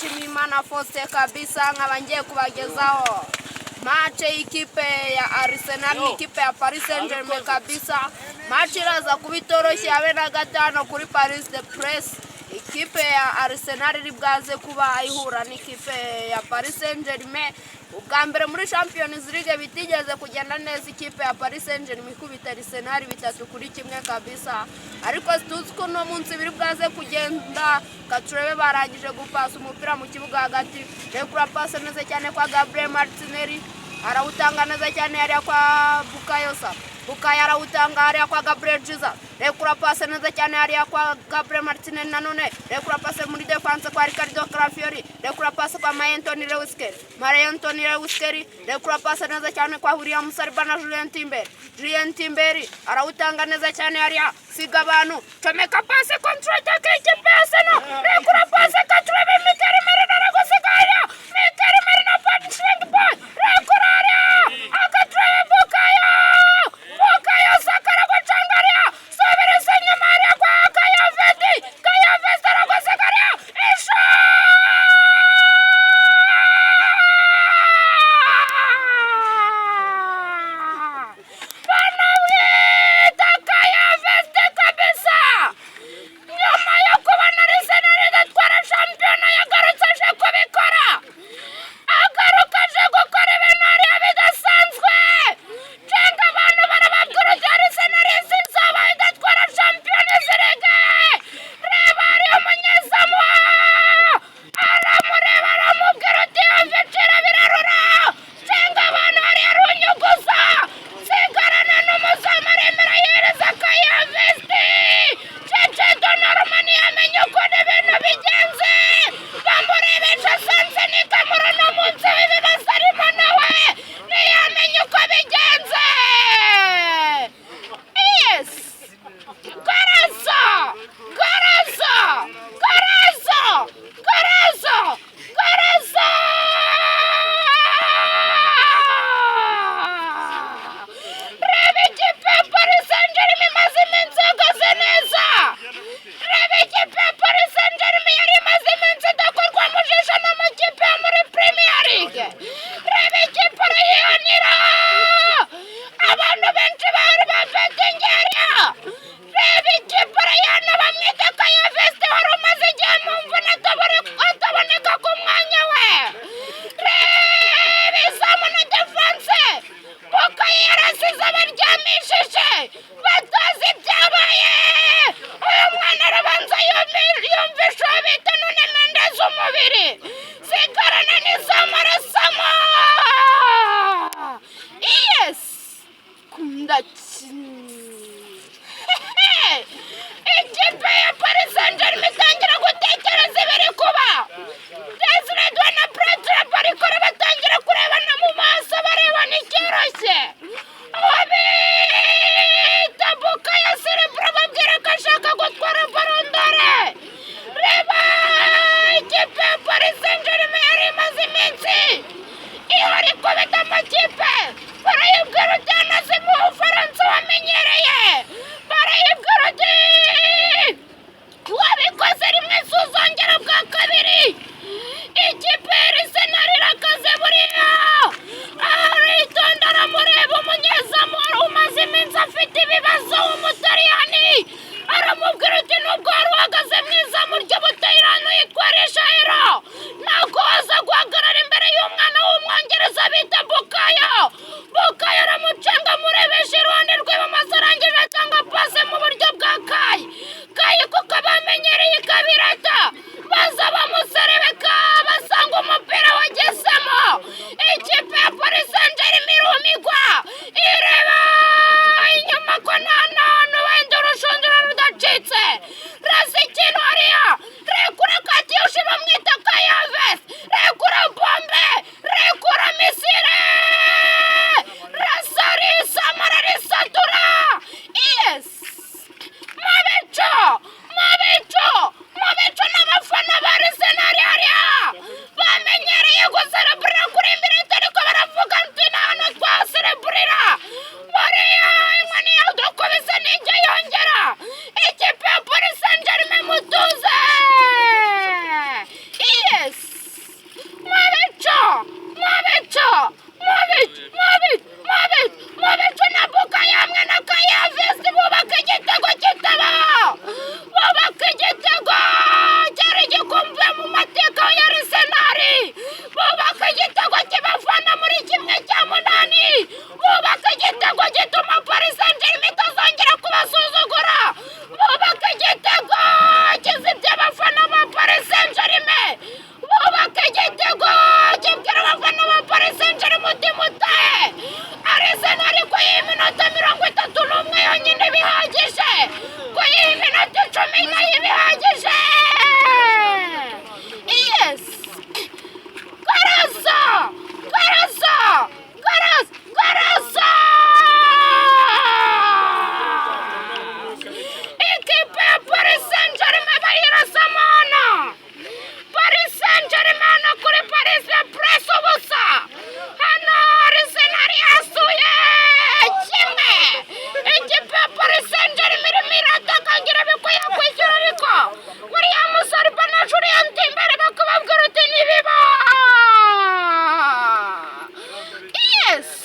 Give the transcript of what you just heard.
Nshimiyimana Faustin kabisa, nkaba ngiye kubagezaho match y'ikipe ya Arsenal n'ikipe ya Paris Saint-Germain kabisa. Match iraza kuba itoroshye habe na gatanu kuri Paris de Presse. Ikipe ya Arsenal iri bwaze kuba ihura n'ikipe ya Paris Saint-Germain. Ubwa mbere muri Champions League bitigeze kugenda neza, ikipe ya Paris Saint-Germain ikubita Arsenal 3-1 kabisa, ariko tuzi ko uno munsi biri bwaze kugenda. Katurebe, barangije gupasa umupira mu kibuga hagati, rekura pase neza cyane kwa Gabriel Martinelli, arawutanga neza cyane hariya kwa Bukayo Saka. Bukayo arawutanga hariya kwa Gabriel Jesus, rekura pase neza cyane hariya kwa Gabriel Martinelli, nanone rekura pase muri defense kwa Ricardo Calafiori, rekura pase kwa Myles Lewis-Skelly, Myles Lewis-Skelly rekura pase neza cyane kwa William Saliba na Julien Timber. Julien Timber arawutanga neza cyane hariya, siga abantu, comeka pase, contre attaque ikipe ya Arsenal, rekura pase, katurebe, Mikel Merino aragusiga hariya, Mikel Merino punishing boy, rekura hariya, akaturebe, Bukayo, Bukayo Saka aragucanga hariya, subiriza inyuma hariya kwa Kai Havertz, Kai Havertz aragusiga hariya, ishot! Banamwita Kai Havertz kabisa, nyuma yo kubona Arsenal idatwara shampiyona, yagarutse aje kubikora, agaruka aje gukora ibintu hariya bidasanzwe. Cenga abantu barababwira uti Arsenal izaba idatwara Champions League. Reba hariya, umunyezamu aramureba, aramubwira uti yumvicira birarura. Cenga abantu hariya, runyuguza, sigarana n'umuzamu, aremera yereza Kai Havertz. Cece Donnarumma ntiyamenye ukuntu ibintu bigenze, bamurebesha sansenika muri uno munsi w'ibibazo arimo, nawe ntiyamenye uko bigenze. Yes, golazo, golazo, golazo, golazo, golazo! Reba ikipe ya Paris Saint-Germain imaze iminsi ihagaze neza. Reba ikipe ya Paris Saint-Germain yari imaze iminsi idakorwa mu jisho n'amakipe yo muri Premier League. Reba ikipe arayihanira, abantu benshi bari bafite ingeriya. Reba ikipe arayihana, bamwita Kai Havertz, wari umaze igihe mu mvune ataboneka ku mwanya we. Reba izamu na defense, Bukayo yarasize abaryamishije batazi ibyabaye. Uyu mwana arabanza yumvisha uwo bita none Mendes umubiri, sigarana n'izamu, arasama. Yes, kunda. Ikipe ya Paris Saint-Germain itangira gutekereza ibiri kuba. Desire Doué na Bradley barikora, batangira kurebana mu maso, barebana icyoroshye. Uwo bita Bukayo Cerebro babwira ko ashaka gutwara Ballon d'Or. Reba ikipe ya Paris Saint-Germain yari imaze iminsi ihora ikubita amakipe, barayibwira uti hano mu Bufaransa wamenyereye, barayibwira uti wabikoze rimwe si uzongera. Yes.